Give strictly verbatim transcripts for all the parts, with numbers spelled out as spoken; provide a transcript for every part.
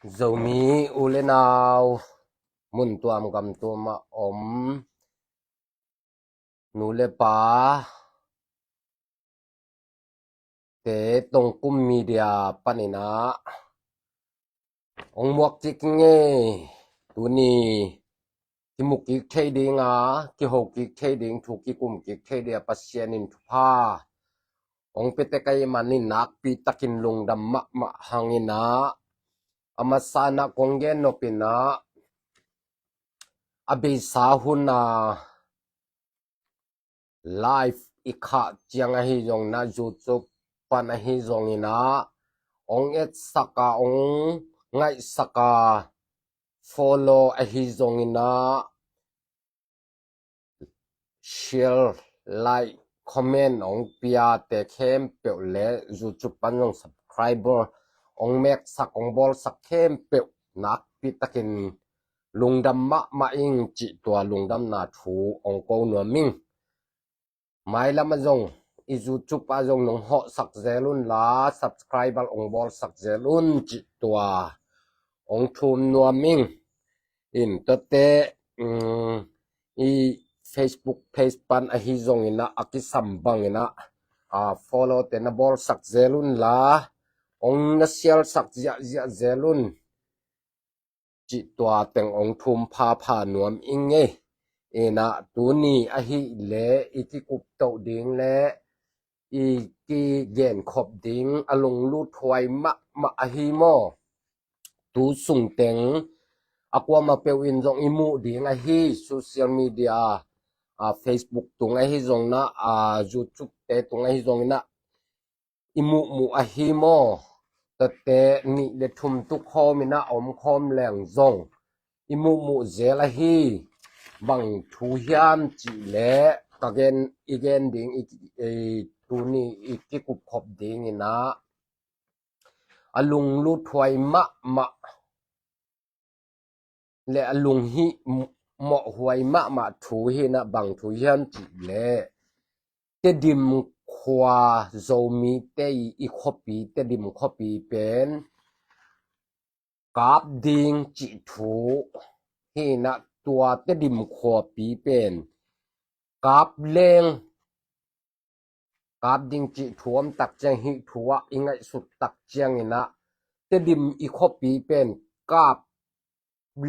Zomi u le nau, mun tuam gam tuam ah om nu le pa te, Tongkum Media panin ah hong muak cik ing ei. Tuni kimu kik thei ding a, kiho kik thei ding, thu kikum kik thei ding a Pasian in thupha hong pia tek ahih manin nakpi takin lungdam mahmah hang in ah, a masa in ah kong gen nop in ah, a beisa hun a live i khah ciang ahi zong in ah, YouTube pan ahi zong in ah, hong etsak a, hong ngaihsak a, follow ahi zong in ah, share, like, comment hong piate khempeuh le YouTube pan zong subscriber hong meksak, hong bawlsak khempeuh nakpi takin lungdam mahmah ing cih tua lungdamna thu hong ko nuam ing. Mailam ah zong, i YouTube ah zong nong hawhsak zel un la, subscriber hong bawlsak zel un cih tua hong thum nuam ing. In tuate, um, i Facebook page pan ahi zong in ah, a kisam bang in ah, a follow te na bawlsak zel un la, hong na share sak ziahziah zel un cih tua teng hong thum phapha nuam ing ei. In ah tuni ahih leh i kikup toh ding le i kigenkhop ding a lunglut huai mahmah ahi maw? Tu sung teng a kuamah peuh in zong i muh ding ahi, social media, a Facebook tung ahi zong in ah, a YouTube te tung ahi zong in ah, i muhmuh ahi maw? Tuate nih le thum tu khawm in ah om khawm leng zong i muhmuh zel ahi. Bang thu hiam cih leh ka gen, i gen ding i, i tuni i kikup khop ding in ah, a lunglut huai mahmah le a lunghih mawh huai mahmah thu hi in ah, bang thu hiam cih leh Tedim khua, Zomite i, i khuapi, Tedim khuapi pen kap ding cih thu hi in ah, tua Tedim khuapi pen kap leng, kap ding cih thu om tak ciang, hih thu ah i ngaihsut tak ciang in ah, Tedim i khuapi pen kap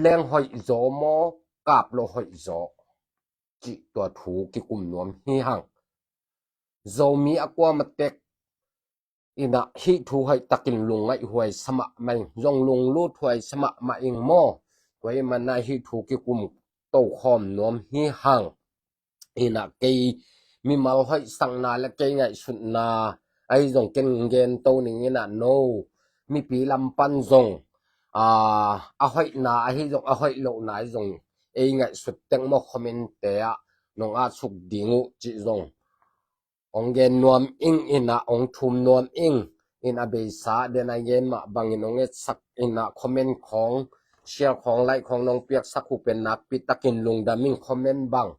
leng hoih zaw maw, kap loh hoih zaw cih tua thu kikum nuam hi hang. Zomi a kuamah tek in ah hih thu hoih takin lungngaih huai sa mahmah ing, zong lunglut huai sa mahmah ing maw? Tua ahih manin ah hih thu kikum tokhawm nuam hi hang. In ah kei mimal hoihsakna le kei ngaihsutna ahi zong ken gen to ning in ah, no, mipi lam pan zong, a, a hoihna ahi zong, a hoih lohna ahi zong, ei ngaihsut teng maw, comment te ah nong atsuk ding uh cih zong hong gen nuam ing in ah, hong thum nuam ing. In ah beisa den a i gen mah bangin hong etsak in ah, comment khawng, share khawng, like khawng nong piaksak uh pen nakpi takin lungdam ing. Comment bang,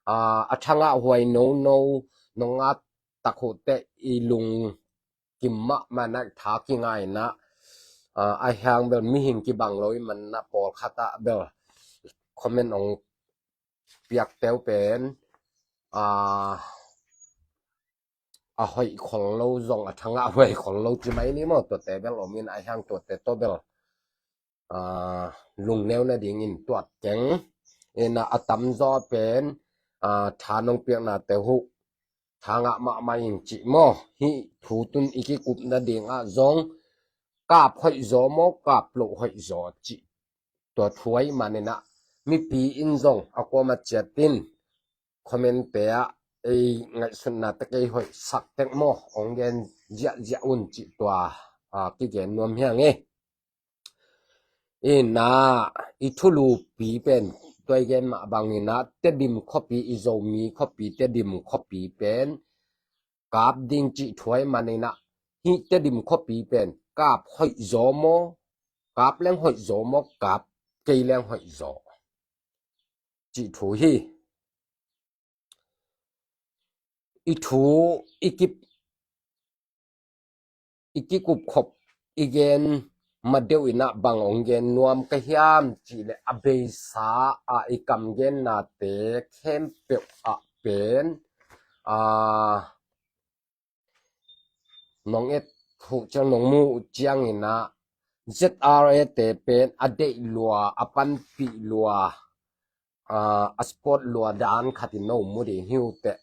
a, a thangah huai nono nong at tak uh teh i lungkim mahmah in ah, tha kinga in ah, a, a hiang bel mihing kibang lo ahih manin ah pawlkhat ah bel comment hong piakte uh pen, a, a hoih khol lo zong, a thangah huai khol lo ci mai ni maw, tuate bel om in ah, a hiang tuate tawh bel, a, lungneu nadingin tuat keng. In ah a tamzaw pen, a, tha nong piaknate uh tha ngah mahmah ing cih maw? Hih thu tun i kikup nading ah zong kap hoih zaw maw, kap loh hoih zaw cih tua thu ahih manin ah, mipi in zong a kuamah ciat in comment te ah ei ngaihsutna tek, ei hoihsak tek maw, hong gen ziahziah un cih tua, a, kigen nuam hi hang e. In ah i thulupi pen tua i gen mah bangin ah, Tedim khuapi, i Zomi khuapi Tedim khuapi pen kap ding cih thu ahih manin ah, hih Tedim khuapi pen kap hoih zaw maw, kap leng hoih zaw maw, kap kei leng hoih zaw cih thu hi. I thu i kip, i kikup khop, i gen madeuh inah bang hong gen nuam ka hiam cih leh a beisa ah i kam gennate khempeuh ah pen, aa, nong et uh ciang nong muh uh ciang inah Z R A te pen a deih lua, a panpih lua, aa, a support lua dan khat in no mu ding hi uh teh.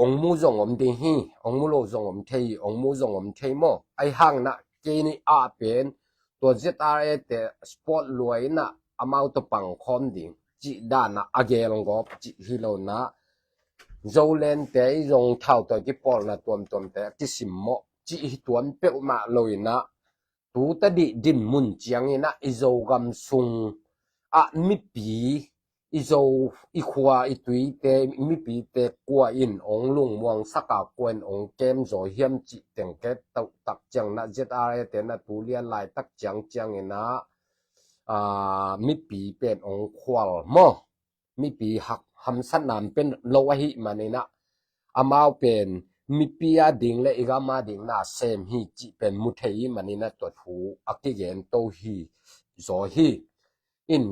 Ong mu zong om ding hi, ong mu lo zong om thei, ong mu zong om thei maw. Ahi hang inah kei nih ah pen tua Z R A te support lua inah amau tawh pangkhawm ding cih dan ah a gel gawp cih hi lo inah, Zolente i zong thautawi kipawlna tuamtuamte a kisimmawh cih hi tuan peuhmah lo inah, tu tadih dinmun ciang inah i Zogam sung ah mipi, i Zo, i khua, i tuite, mipite kua in ong lungmuangsak a, kua in ong kem zaw hiam cih teng kei tawh tak ciang inah Z R A te inah tu lian laitak ciang ciang inah, aa, mipi pen ong khual maw. Mipi hak hamsatna pen lo ahih man inah amau pen mipi a ding le i gam a ding na sem hi cih pen mu thei ahih man inah tua thu a kigen to hi zaw hi. In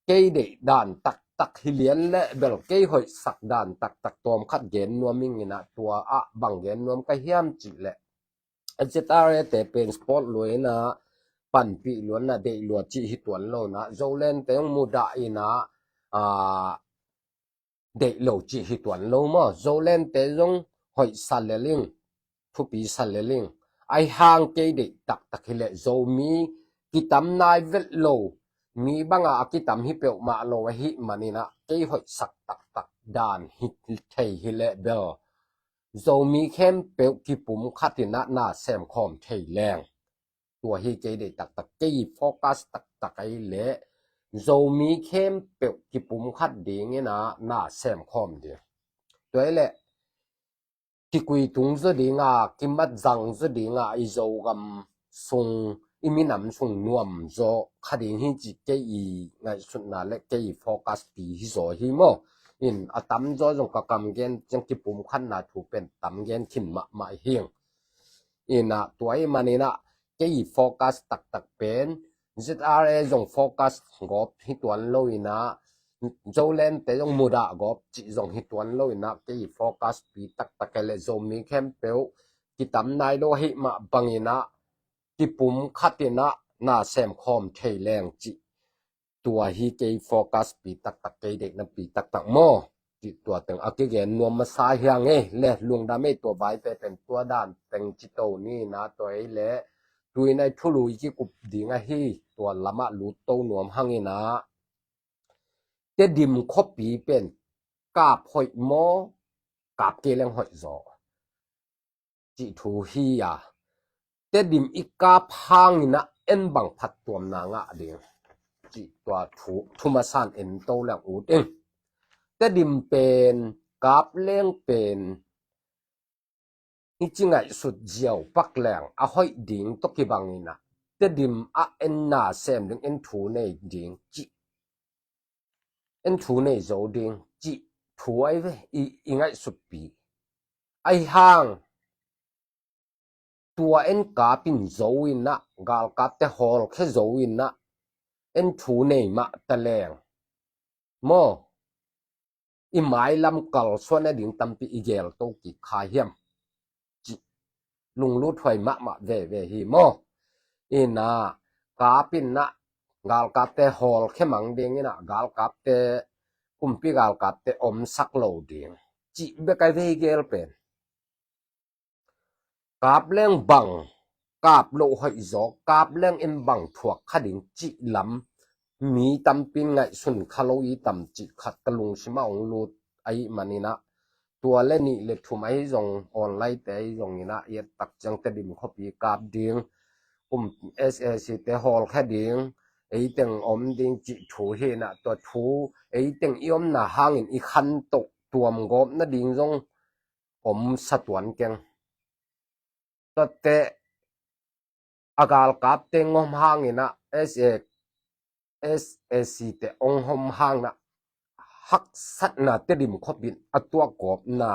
kei deih dan taktak hi lian le bel kei hoihsak dan taktak tawm khat gen nuam ing inah tua ah bang gen nuam ka hiam cih leh Z R A te pen support lua inah panpih lua inah deih lua cih hi tuan lo inah, Zolente zong mudah inah, aa, deih lo cih hi tuan lo maw. Zolente zong hoihsa lel ing, thupi sa lel ing. Ahi hang kei deih taktak hi leh Zomi kitam nai vet lo, mi banga a kitam hi peuhmah lo ahih man inah kei hoihsak taktak dan hi thei hi leh bel Zomi khempeuh kipum khat inah na sem khawm thei leng. Tua hi kei deih taktak, kei focus taktak ahih leh Zomi khempeuh kipum khat ding inah na sem khawm ding. Tua ahih leh kikui tung zaw ding a, kimat zang zaw ding a, i Zogam sung, i minam sung nuam zaw kha ding hi cih kei i ngaihsutna le kei i focus pi hi zaw hi maw. In a tam zaw zong ka kam gen ciang kipum khatna thu pen tam gen khin mahmah hi ing. Inah tua ahih man inah kei i focus taktak pen Z R A zong focus gawp hi tuan lo inah, Zolente zong mudah gawp cih zong hi tuan lo inah kei i focus pi taktak ahih leh Zomi khempeuh kitam nai lo ahih mah bang inah kipum khat inah na sem khawm thei leng cih. Tua hi kei focus pi taktak, kei deihna pi taktak maw. Cih tua teng a kigen nuam masa hi ing e. Le lungdam e, tua vaite pen tua dan teng ci to ni inah tua ahih leh tu inah i thulu i kikup ding ahi, tua lamah lut to nuam hang inah. Tedim khuapi pen kap hoih maw, kap kei leng hoih zaw cih thu hi a. Tedim i kap hang inah en bang phattuamna ngah ding cih tua thu, thu masa in en to leng ut ing. Tedim pen kap leng pen hi ci ngaihsut ziau pak leng a hoih ding tawh kibang inah Tedim ah en na sem ding, en thu nei ding cih, en thu nei zo ding cih thu ahi ve i, i ngaihsutpi. Ahi hang tua en kap in zo inah, galkapte hawlkhia zo inah en thu nei mah ta leng maw, i mailam kalsuan a ding tampi i gel to kik kha hiam cih lunglut huai mahmah veve hi maw. Inah kap inah galkapte hawlkhia mang ding inah galkapte, kumpi galkapte omsak lo ding cih bek ahi ve i gel pen. Kap leng bang kap loh hoih zaw, kap leng en bang thuak kha ding cih lam mi tampi in ngaihsun kha lo i tam cih khat ka lungsim ah hong lut ahih man inah, tua le nih le thum ahi zong online te ahi zong inah i et tak ciang Tedim khuapi kap ding, um, S A C te hawlkhia ding, eiteng om ding cih thu hi inah tua thu eiteng i omna hangin i khantoh tuam gawp nading zong om sa tuan keng. Tuate a galkapte ngom hang inah S A, S A C te ong hom hang inah haksatna Tedim khuapi in a tuak gawpna,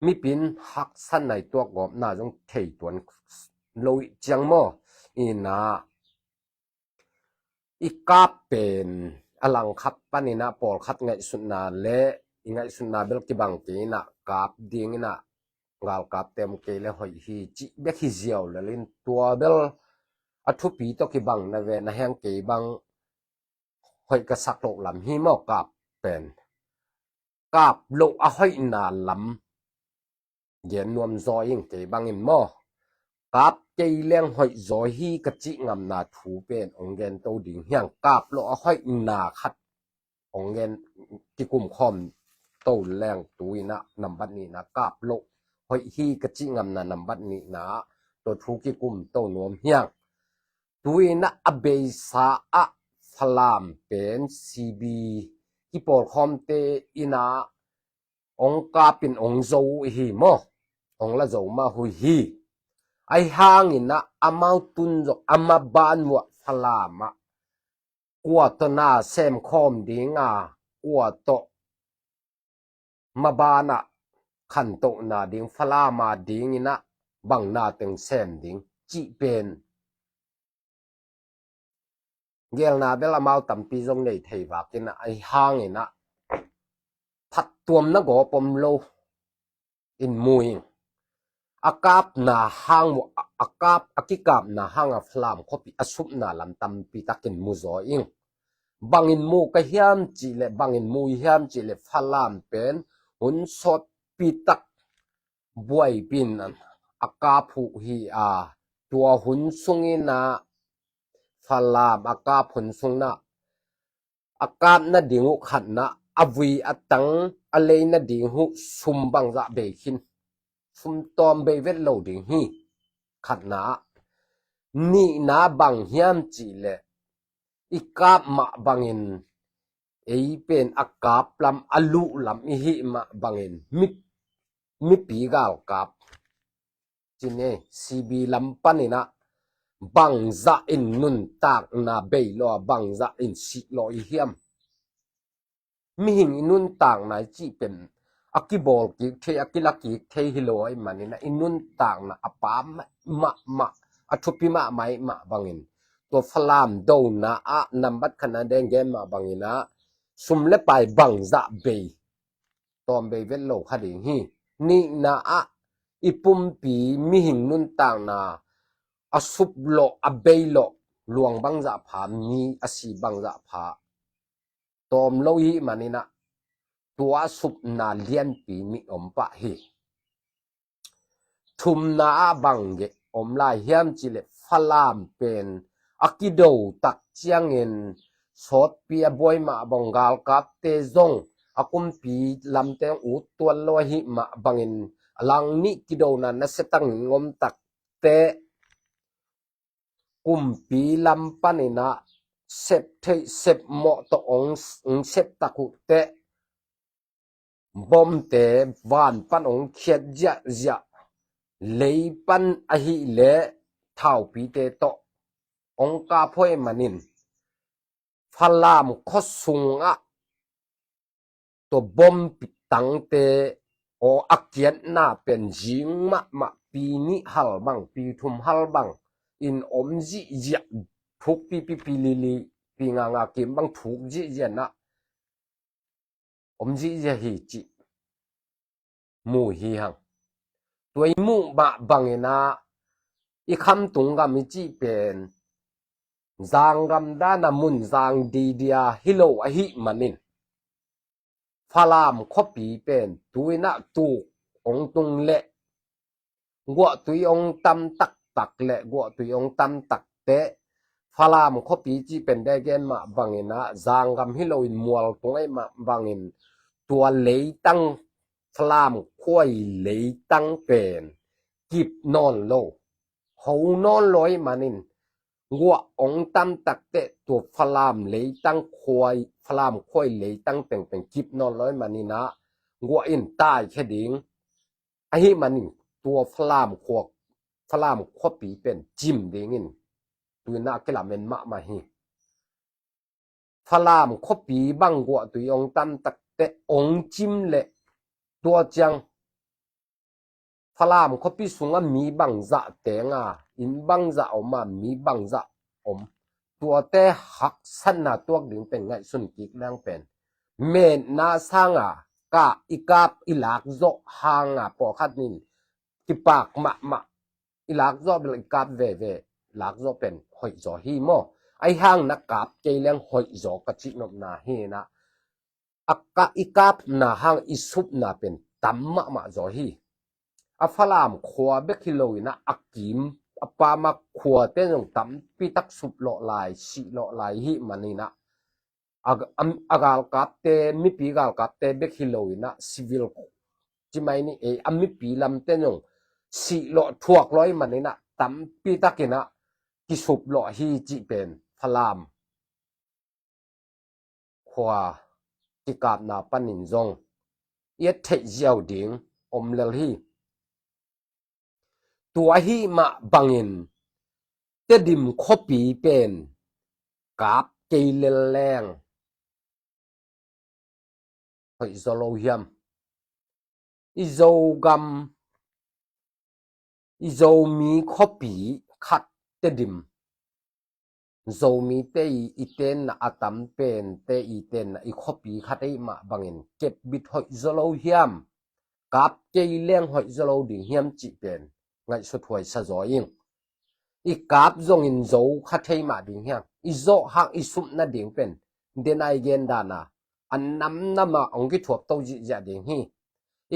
mipi in haksatna i tuak gawpna zong thei tuan lo ih ciang maw. Ina i kap pen a langkhat paninah pawlkhat ngaihsutna le i ngaihsutna bel kibang kei inah kap dinginah galkapte om kei le hoih hi cih bek hi ziau lelin tua bel a thupi tawh kibang na ve na hiang kei bang hoih ka sak loh lam hi maw kap pen. Kap loh a hoihna lam gen nuam zaw ing kei bangin maw. Kap kei leng hoih zaw hi ka cih ngamna thu pen ong gen to ding hiang kap loh a hoihna khat ong gen kikum khawm to leng tu inah nambat nihna kap loh hoih hi ka cih ngamna nambat nihna tua thu kikum to nuam hiang. Tu inah a beisa ah Falam pen C B kipawlkhawmte inah ong kapin ong zo uh hi maw. Ong la zo mah uh hi. Ahi hanginah amau tun zong a maban uh ah Falam ah kua tawh na semkhawm dinga kua tawh mabanah khantohna ding Falama dinginah bangna teng sem ding cih pen gelna bel amau tampi zong nei thei vakinah ahi hanginah phattuamna gawp om lo in mu ing. A kapna hang a kap a kikapna hang a Falam khuapi a supna lam tampi takin mu zaw ing. Bangin mu ka hiam cih le bangin mu hiam cih le Falam pen hun sawtpi tak buaipin a kap uh hi a tua hun sungin a Falam a kap hun sungna a kap nading uh khatna a vui a tang a lei nading uh sum bangzah bei khin. Sum tawm bei vet lo ding hi khatna ah nihna bang hiam cih le i kap mah bangin ei pen a kap lam a luh lam i hih mah bangin mi, mipi galkap cin ei C B lam paninah bangzah in nuntakna bei lo a bangzah in sih lo i hiam. Mihing i nuntakna i cih pen a kibawl kik thei a kila kik thei hi lo a i maninah i nuntakna a pa mahmah a thupi mahmah i mah bangin tua Falam dona ah nambat khatna deng gen mah banginah sum le pai bangzah bei tawm bei vet lo kha ding hi. Nihna ah i pumpi mihing nuntakna a sup lawh a bei lawh luang bangzah pha mi a si bangzah pha tawm lo i hih maninah tua a supna lianpi mi om pah hi. Thumna ah bang geh om lai hiam cih le Falam pen a kido tak ciangin sawtpi a buai mah bang galkapte zong a kumpi lamte ut tuan lo ahi mah bangin a lang nih kidona nasia tangin om takte kumpi lam paninah sep theih sep mawh tawh ong sep tak uh teh bomte van pan ong khiat ziahziah lei pan ahih leh thaupite tawh ong kap hoih manin Falam khuasungah tua bompi tangte aw a kiatna pen zing mahmah pi nih hal bang pi thum hal bang in om zihziah thuk pipi pi lili pi nganga kim bang thuk zihziah na om zihziah hi cih mu hi hang. Tua i muh mah banginah i khamtung gam i cih pen zanggam dana mun zang didia hi lo ahih manin Falam khuapi pen tuinah tuk ong tung leh guahtui ong tam taktak leh guahtui ong tam takteh Falam khuapi cih pen degen mah banginah zanggam hi loin mual tung aih mah bangin tua leitang Falam khuai leitang pen kip nawn lo ho nawn lo aih manin guah ong tam takteh tua Falam leitang khuai Falam khuai leitang pengpeng kip nawn lo aih maninah guah in taikhia ding ahih manin tua Falam khua Falam khuapi pen cim dingin tuinah kilamen mahmah hi. Falam khuapi bang guahtui ong tam takteh ong cim leh tua ciang Falam khuapi sungah mi bangzah teng a, inn bangzah om a, mi bangzah om, tuate haksatna tuak ding pen ngaihsun kik leng pen metna sanga ka i kap i lak zawh hanga pawlkhat in kipak mahmah, i lak zawh bel i kap veve, lak zawh pen hoih zaw hi maw? Ahi hang na kap kei leng hoih zaw ka cihnopna hi na. A ka i kapna hang i supna pen tam mahmah zaw hi. A Falam khua bek hi lo inah a kim a pama khuate zong tampi tak suplawh lai, sihlawh lai hi maninah a, a, a galkapte, mipi galkapte bek hi lo inah civil ci mai ni ei, a mipi lamte zong sihlawh thuak lawi maninah tampi takinah kisuplawh hi cih pen Falam khua kikapna panin zong i et theih ziau ding om lel hi. Tua ahi mah bangin Tedim khuapi pen kap kei lel leng hoih zaw lo hiam? I Zogam, i Zomi khuapi khat Tedim, Zomite i, i tenna a tam pente i tenna i khuapi khat ei mah bangin kepbit hoih zaw lo hiam? Kap kei leng hoih zaw lo ding hiam cih pen ngaihsut huaisa zaw ing. I kap zongin zo kha thei mah ding hiam? I zawh hang i sup nading pen denai gen dana a namnamah hong kithuak to zihziah ding hi.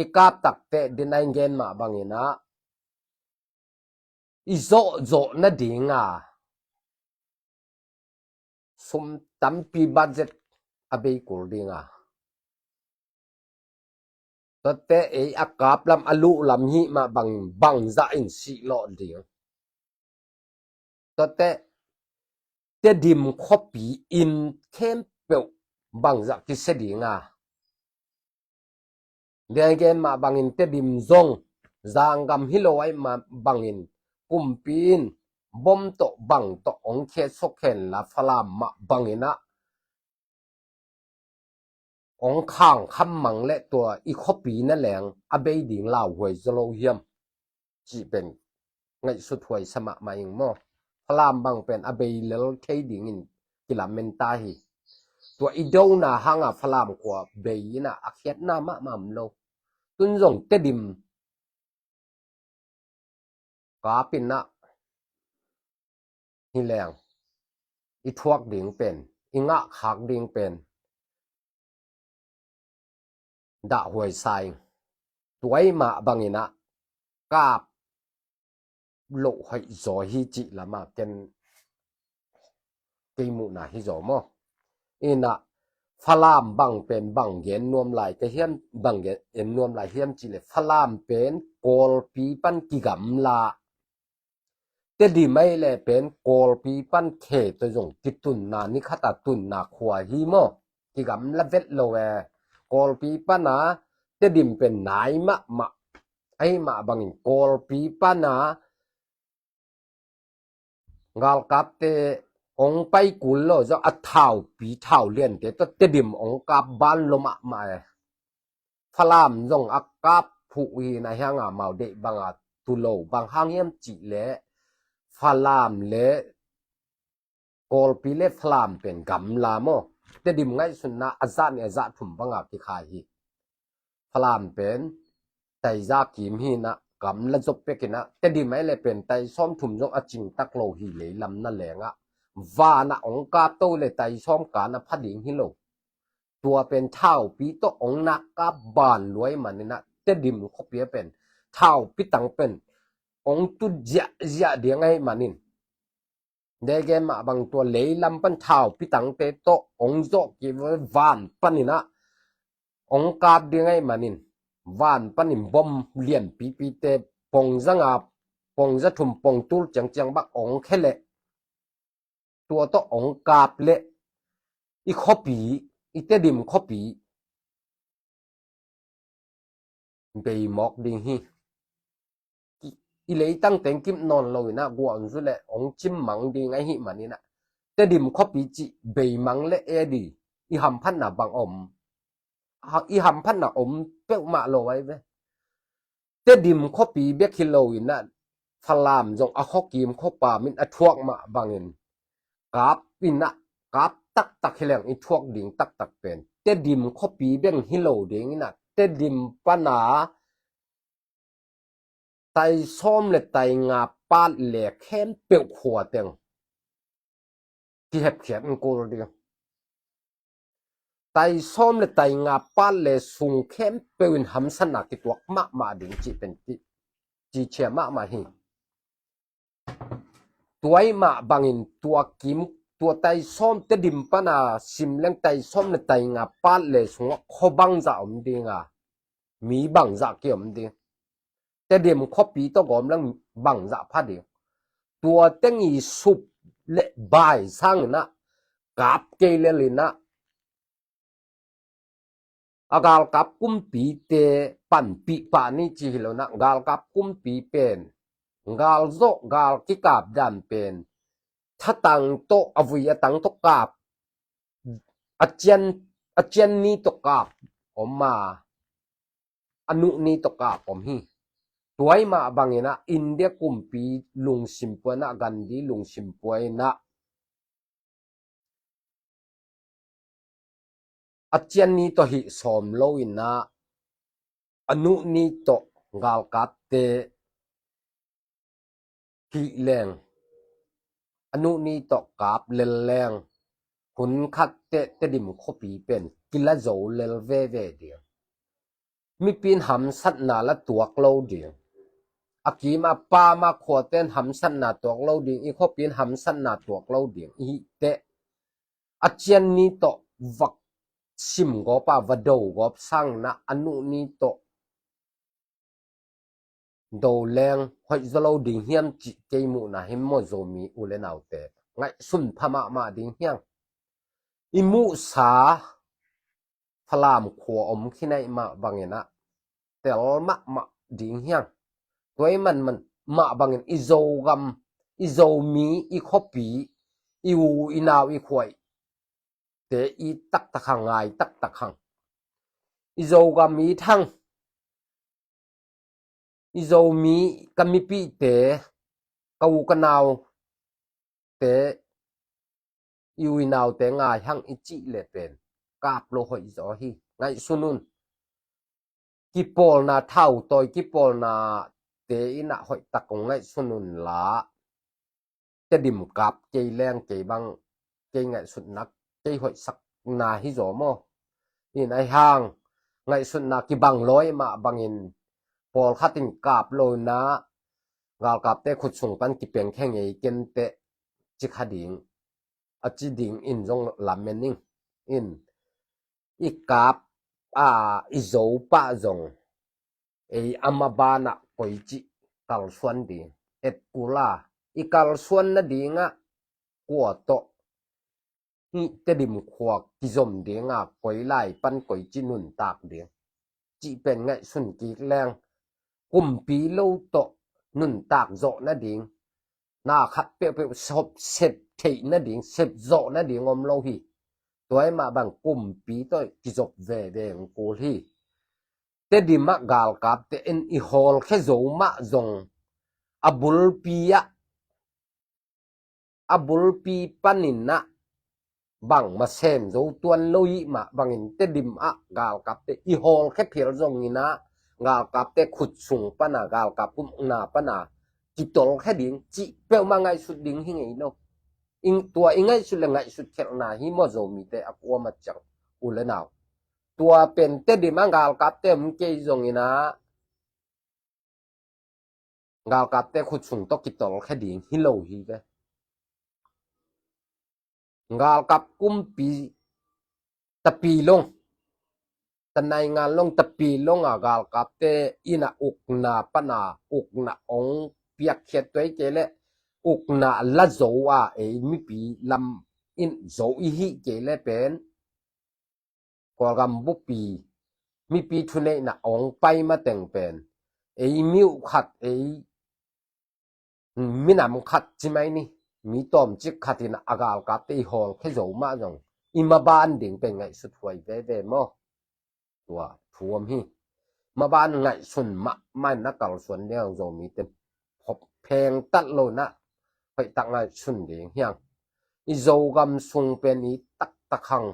I kap takte denai gen mah banginah i zawhzawh nadinga sum tampi budget a bei kul dinga, tuate ei a kap lam a luh lam hih mah bang, bangzah in sihlawh ding. Tuate Tedim khuapi in khempeuh bangzah kisia dinga. Degen mah bangin Tedim zong zanggam hi lo ahi mah bangin kumpi in bom tawh bang tawh hong khe sokhen la Falam mah banginah hong khangkham mang le tua i khuapi na leng a bei ding lauhuai zaw lo hiam? Cih pen ngaihsut huaisa mahmah ing maw? Falam bang pen a bei lel thei dingin kilamen ta hi. Tua i dona hanga Falam khua bei inah a khiatna mahmah om lo. Tun zong Tedim kapinah hi leng i thuak ding pen, i ngahkhak ding pen dahhuai sa ing. Tua ahi mah banginah kap loh hoih zaw hi cih lama ken kei muhna hi zaw maw? Inah Falam bang pen bang gen nuam lai ka hiam, bang gen nuam lai hiam cih le Falam pen Kawlpi pan kigamla, Tedim ahi le pen Kawlpi pan khe tawh zong kitunna, ni khata tunna khua hi maw? Kigamla vet lo e. Kawlpi pana Tedim pen nai mahmah ahi mah bangin Kawlpi pana galkapte hong pai kul lo zong a thaupi thau liante tawh Tedim hong kap ban lo mahmah e. Falam zong a kap phuh hi na hianga mau deih banga tu lo, bang hang hiam cih leh Falam le Kawlpi le Falam pen gamla maw? Tedim ngaihsunna a zah nih a zah thum banga kikhai hi. Falam pen taiza kim hi na gamla zop pekinah Tedim ahi le pen tai sawm thum zong a cingtak lo hi lei lam na lengah vanah hong kap to le tai sawm kana pha ding hi lo. Tua pen thaupi tawh hong nak kap ban luai maninah Tedim khuapi a pen thaupi tang pen hong tut ziahziah ding ahi manin degen mah bang tua leilam pan thaupi tangte tawh hong zawh kik van paninah hong kap ding ahi manin van panin bom lianpipite pongza nga, pongza thum, pongtul ciangciang bak hong khe leh tua tawh hong kap leh i khuapi, i Tedim khuapi bei mawk ding hi. I, i leitang teng kip nawn lo inah guah un zu le hong cim mang ding ahi maninah Tedim khuapi cih bei mang le e di i hamphatna bang om? Ha, i hamphatna om peuhmah lo ahi ve. Tedim khuapi bek hi lo in ah, Falam zong a khuakim khuapam in a thuak mah bangin, kap in ah, kap taktak hi leng i thuak ding taktak pen Tedim khuapi bek hi lo ding in ah, Tedim pana tai sawm le tai nga pat le khempeuh khua teng kihepkhiat in kul ding. Tai sawm le tai nga pat le sung khempeuh in hamsatna kituak mahmah ding cih pen ci, cicia mahmah hi. Tua ahih mah bangin tua kim, tua tai sawm, Tedim pana sim leng tai sawm le tai nga pat le sungah khua bangzah om ding a, mi bangzah kiom ding. Tedim khuapi tawh gawm leng bangzah pha ding. Tua teng i sup le bai sangin ah, kap kei lel in ah, a galkap kumpite panpih pah ni ci hi lo in ah, galkap kumpi pen, galzawh, gal kikap dan pen, thatang tawh, a vui a tang tawh kap, a cian, a cian ni tawh kap om a, a nuh ni tawh kap om hi. Tua ahih mah bangin ah India kumpi lungsim pua in ah, Gandhi lungsim pua in ah, a cian ni tawh hih sawm lo in ah, a nuh ni tawh galkapte hih leng, a nuh ni tawh kap lel leng, hun khat teh Tedim khuapi pen kila zo lel veve ding. Mipi in hamsatna la tuak lo ding. A kim a pam a khuate in hamsatna tuak lo ding, i khuapi in hamsatna tuak lo ding. I hih teh a cian ni tawh va sim gawp a, va do gawp sangin ah, a nuh ni tawh do leng hoih zaw lo ding hiam cih kei muhna hi maw, Zomi u le naute. Ngaihsun pha mahmah ding hi hang. I muhsa Falam khua om khin ahih mah bangin ah tel mahmah ding hi hang. Tua ahih man, man mah bangin i Zogam, i Zomi, i khuapi, i u i nau, i khuaite it taktak hang, ngai taktak hang. I Zogam it hang. I Zomi, ka mipihte, ka u ka naute, i u i naute ngai hang i cih le pen kap lo hoih zaw hi. Ngaihsun un. Kipawlna, thautawi kipawlnate in ah hoih tak hong ngaihsun un la, Tedim kap kei leng kei bang, kei ngaihsutna, kei hoihsakna hi zaw maw. In ahi hang ngaihsutna kibang lo ahih mah bangin pawlkhat in kap lo in ah, galkapte khut sung pan kipengkhe ngei ken teh ci kha ding, a ci ding in zong lamen ing. In i kap a, i zo pah zong, ei a maban ah koici kalsuan ding, et kul a, i kalsuan nading ah kua tawh hih Tedim khua kizom ding a, koi lai pan koici nuntak ding cih pen ngaihsun kik leng, kumpi lo tawh nuntak zawh nading, na khat peuhpeuh sep, sep theih nading, sep zawh nading om lo hi. Tua ahih mah bang kumpi tawh kizop veve hong kul hi. Tedim ah galkapte in i hawlkhia zo mah zong, a bulpi ah, a bulpi panin ah bangmah sem zo tuan lo ahih mah bangin Tedim ah galkapte i hawlkhia phial zongin ah, galkapte khut sung pan a, galkap upna pan a kitolkhia ding cih peuhmah ngaihsut ding hi ngei lo. Tua i ngaihsut le ngaihsut khelhna hi maw, Zomite a kuamah ciang, u le nau. Tua pen Tedim ah galkapte om kei zongin ah, galkapte khut sung tawh kitolkhia ding hi lo hi ve. Galkap kumpi, tapilong, tanaingan long, tapilong a galkapte in ah ukna pan a, ukna hong piakkhiat tuai kei leh, ukna la zo a, ei mipi lam in zo i hih kei leh pen, Kawlgam bupi mipi thuneihna hong pai mateng pen, ei mi uh khat, ei minam khat ci mai ni, mi tawmcik khat in a galkapte i hawlkhia zo mah zong, i maban ding pen ngaihsut huai veve maw. Tua thu om hi. maban ngaihsun mahmah in na kalsuan ding ang Zomite phengtat lo na hoihtak ngaihsun ding hiang. I Zogam sung pen i taktak hang,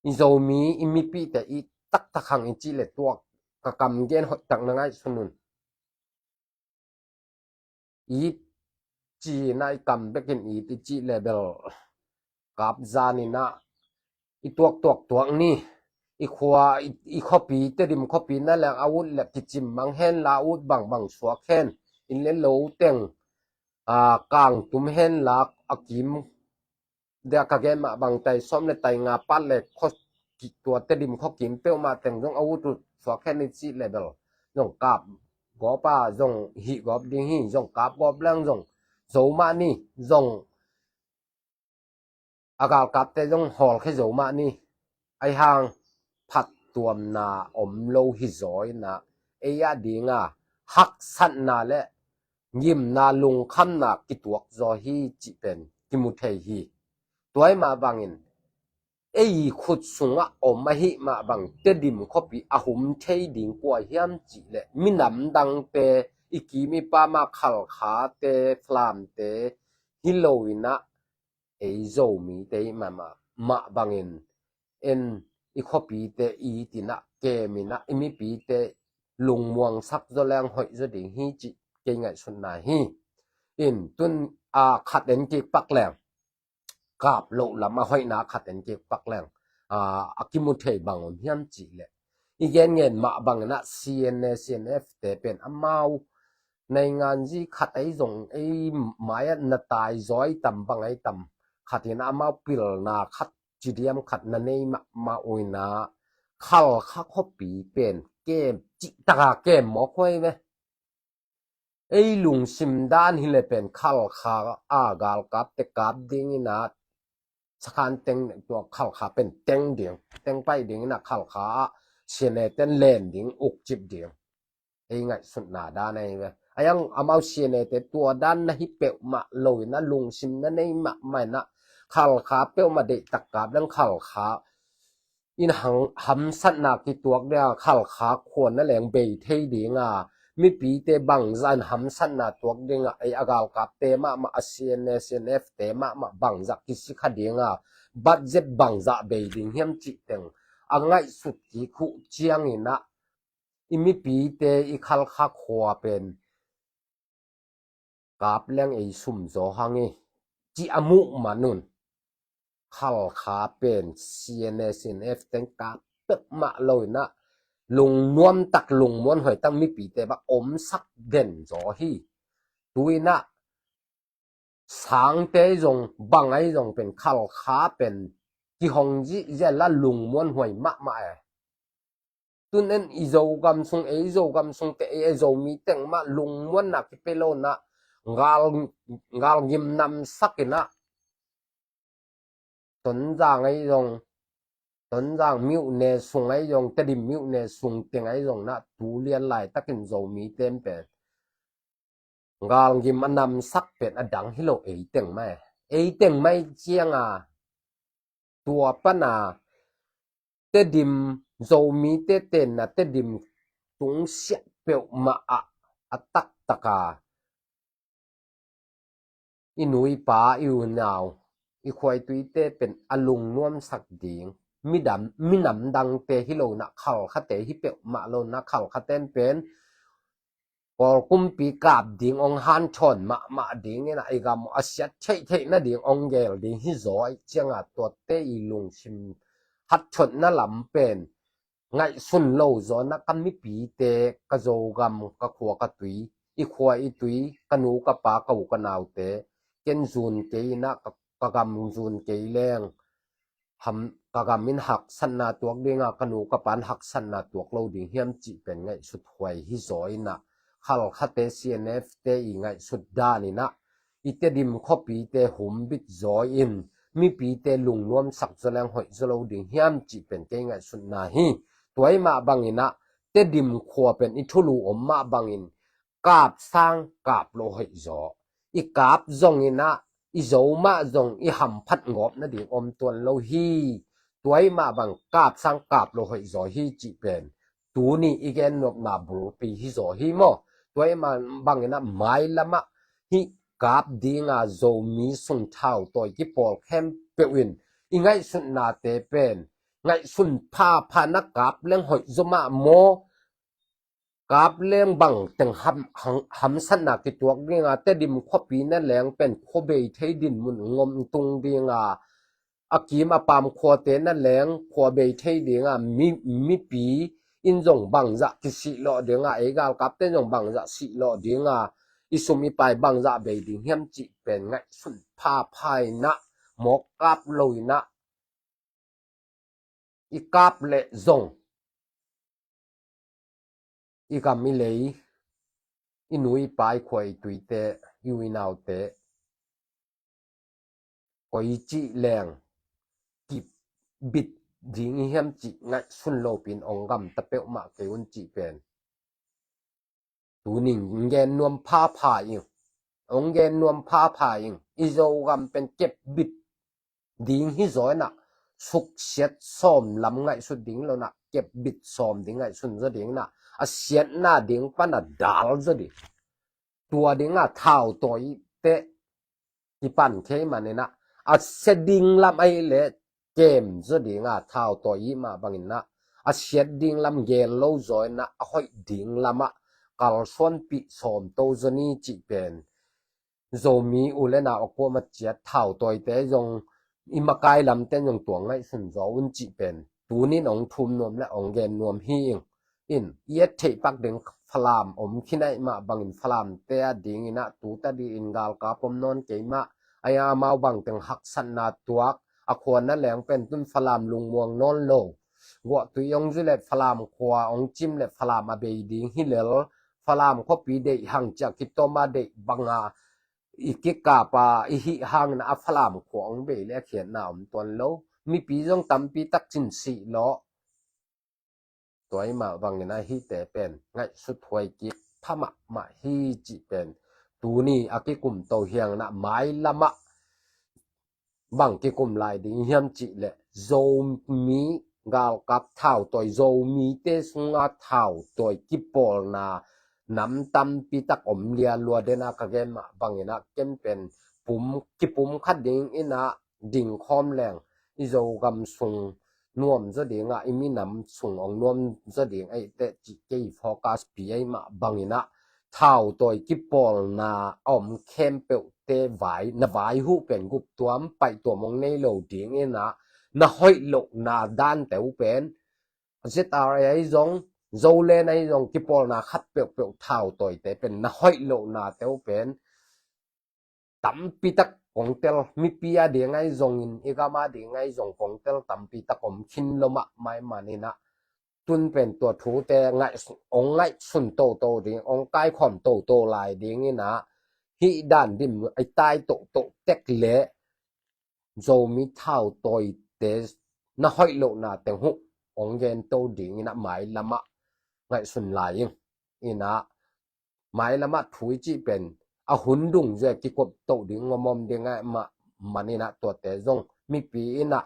i Zomi i mipite i taktak hang i cih le tuak ka kam gen hoihtak na ngaihsun un. It ci na i kam bekin it i cih le bel kap zan ina i tuaktuak tuak ni. I khua i, i khuapi Tedim khuapi na leng a ut le kicim mang hen la ut bangbang suak hen. In le lo teng a kang tum hen la a kim dia ka gen mah bang tai sawm le tai nga pat le kho tua Tedim khuakim peuhmah teng zong a ut ut suak hen i cih le bel zong kap gawp a zong hih gawp ding hi. Zong kap gawp leng zong zo mah ni. Zong a galkapte zong hawlkhia zo mah ni. Aihang phattuamna om lo hi zaw ina ei a dinga haksatna le ngimna lungkhamna kituak zaw hi cih pen kimu thei hi. Tuai mah bangin ei khut sungah om ahi mah bang Tedim khuapi a hum thei ding kua hiam cih le minam dangte i kim i pama Khalkhate Falamte hi lo ina ei Zomite i mah mah bangin en i khuapite i tina kem ina i mipite lungmuangsak zaw leng hoih zaw ding hi cih kei ngaihsutna hi. In tun a khat en kik pak leng kap loh lam a hoihna khat en kik pak leng a kimu thei bang om hiam cih le i gen ngen mah bangin a C N A C N F te pen amau nainganzi khat ahi zong ei mai-ah na tai zaw ahi tam bang ahi tam khat in amau pilna khat cidiam khat na nei mahmah uh ina Khalkha khuapi pen kem cihtaka kem mawk huai ve. Ei lungsim dan hi le pen Khalkha a galkapte kap ding ina sakhan teng tua Khalkha pen teng ding teng pai ding ina Khalkha a C N A ten len ding ukcip ding ei ngaihsutna dan ahi ve. Ayang amau C N A te tua dan na hi peuhmah lo ina lungsim na nei mahmah ina Khalkha peuhmah deihtak kap leng Khalkha in hamsatna kituak dinga Khalkha khua na leng bei thei dinga mipite bangzah in hamsatna tuak dinga ei a galkapte mahmah a C N A C N F te mahmah bangzah kisikha dinga budget bangzah bei ding hiam cih teng a ngaihsut kik uh ciangin a i mipite i Khalkha khua pen kap leng ei sum zaw hang i ci a muh man un Khalkha pen C N A C N F teng kap peuhmah lo ina lungnuam tak lungmuan huai tak mipite bang omsak den zaw hi. Tu ina sangte zong bang ahi zong pen Khalkha pen kihong zihziah la lungmuan huai mahmah e. Tun en i Zogam sung ei Zogam sung te ei Zomi teng mah lungmuanna kipia lo na ngal ngalgim namsak ina Tonzang ahi zong Tonzang miuhne sung ahi zong Tedim miuhne sung teng ahi zong na tu lian laitakin Zomi ten pen ngalgim a namsak pen a dang hi lo ei teng mai ei teng mai cianga tua pana Tedim Zomite tenna Tedim tungsiah peuhmah ah a taktaka i nu i pa i unau i khua i tuite pen a lungnuamsak ding midam minam dangte hi lo na Khalkhate hi peuhmah lo na Khalkhaten pen Kawl kumpi kap ding ong hanthawn mahmah ding ina i gam a siat theihtheih nading ong gel ding hi zaw i cianga tuate i lungsim hatthotna lam pen ngaihsun lo zaw na ka mipite ka Zogam ka khua ka tui i khua i tui ka nu ka pa ka u ka naute ken zun kei ina ka, ka gam zun kei leng ham ka gam in haksatna tuak dinga ka nu ka pan haksatna tuak lo ding hiam cih pen ngaihsut huai hi zaw ina Khalkhate C N F te i ngaihsut dan ina i Tedim khuapite humbit zaw in mipite lungnuamsak zaw leng hoih zaw lo ding hiam cih pen kei ngaihsutna hi. Tuai mah bangin a Tedim khua pen i thulu om mah bangin kap sang kap lo hoih zaw i kap zongin a i zo mah zong i hamphat ngawp nading om tuan lo hi. Tuai mah bang kap sang kap lo hoih zaw hi cih pen tuni i gen nopna bulpi hi zaw hi maw? Tua i man bangin ah mailamah hih kap dinga Zomi sung thautawi kipawl khempeuh in i ngaihsutnate pen ngaihsun phapha na kap leng hoih zaw mah maw? Kap leng bang teng ham, ham, hamsatna kituak dinga, Tedim khuapi na leng pen khua bei thei dinmun ngom tung dinga, a kim a pam khuate na leng khua bei thei dinga, mi, mipi in zong bangzah kisihlawh dinga, ei galkapte zong bangzah sihlawh dinga, i sum i pai bangzah bei ding hiam cih pen ngaihsun phapha in ah, mawk kap lo in ah, i kap leh zong i gam i lei, i nu i pa, i khua i tuite, i u i naute koici leng kibit ding i hiam cih ngaihsun lopin ong gamta peuhmah kei un cih pen tuning gen nuam phapha ing. Ong gen nuam phapha ing. I Zogam pen kepbit ding hi zaw inah, suksiat sawm lam ngaihsut ding lo inah, kepbit sawm ding ngaihsun zaw ding inah, a siatna ding pana dal zaw ding. Tua dingah thautawi teh kipan khei man inah, a sia ding lam ahih leh kem zaw dingah, thautawi mah bang inah, a siat ding lam gel lo zaw inah, a hoih ding lamah kalsuanpih sawm to zaw ni cih pen Zomi u le nau a kuamah ciat thautawite zong i makai lamte zong tua ngaihsun zaw un cih pen tunin ong thum nuam le ong gen nuam hi ing. In i et theih pak ding Falam om khin ahih mah bangin Falamte a ding inah tu tadih in galkap om nawn kei mah. Ai amau bangteng haksatna tuak, a khua na leng pen tun Falam lungmuang nawn lo. Guahtui ong zui le Falam khua ong cim le Falam a bei ding hi lel, Falam khuapi deih hang ciah kitawm a deih banga i kikap a i hih hangin a Falam khua ong bei le a khiatna om tuan lo. Mipi zong tampi tak cin sih lawh. Tua i mah bangin a hihte pen ngaihsut huai kik pha mahmah hi cih pen tuni a kikum to hiangin ah mailamah bang kikum lai ding hiam cih leh Zomi galkap thautawi, Zomite sunga thautawi kipawlna nam tampi tak om lialua dena ka gen mah bangin ah ken pen pum, kipum khat ding inah ding khawm leng i Zogam sung nuam zaw dingah, i minam sung ong nuam zaw ding ahih teh cih kei focus pi ahih mah bangin ah thautawi kipawlna a om khempeuhte vai, na vai huh pen guptuam paihtuam ong nei lo ding inah, na hoih lohna dante uh pen Z R A ahi zong, Zoland ahi zong kipawlna khat peuhpeuh thautawite pen na hoih lohnate uh pen tampi tak kong tel, mipi a ding ahi zongin, i gam a ding ahi zong kong tel tampi tak om khin lo mahmah ahih manin ah tun pen tua thute ngaih, ong ngaihsun toto ding, ong kaikhawm toto lai ding inah, hih dan dim i tai toto tek leh Zomi thautawite na hoih lohna teng huh ong gen to ding inah mailamah ngaihsun lai ing. Inah mailamah thu i cih pen a hun dungzui a kikop to ding ngomom ding ahih mah manin ah tuate zong mipi inah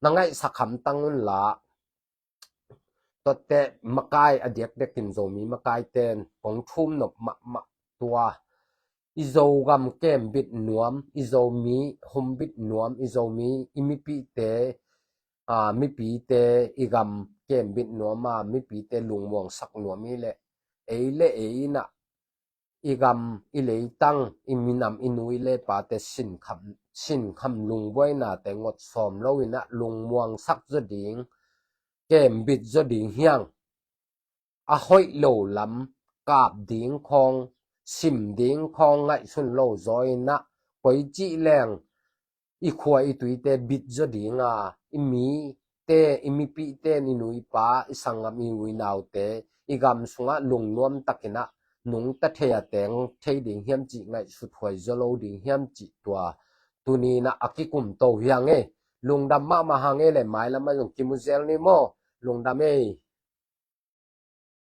na ngaihsak hamtang unla, tuate makai a diakdiakin Zomi makaiten kong thum nop mahmah tua, i Zogam kembit nuam, i Zomi humbit nuam, i Zomi, i mipite, a, mipite i gam kembit nuam a, mipite lungmuangsak nuam i leh, ei le ei inah i gam, i leitang, i minam, i nu i le pate sinkham, sinkham lungbuainate ngot sawm lo inah lungmuangsak zaw ding, kembit zaw ding hiang. A hoih lo lam kap ding khawng, sim ding khawng ngaihsun lo zaw inah, koi cih leng i khua i tuite bit zaw dinga, i mite, i mipite, i nu i pa, i sanggam, i u i naute i gam sungah lungnuam takin ah nungta thei a teng thei ding hiam cih ngaihsut huai zaw lo ding hiam cih tua tuni inah a kikum to hiang ei. Lungdam mahmah hang ei le, mailamah zong kimu zel ni maw. Lungdam ei.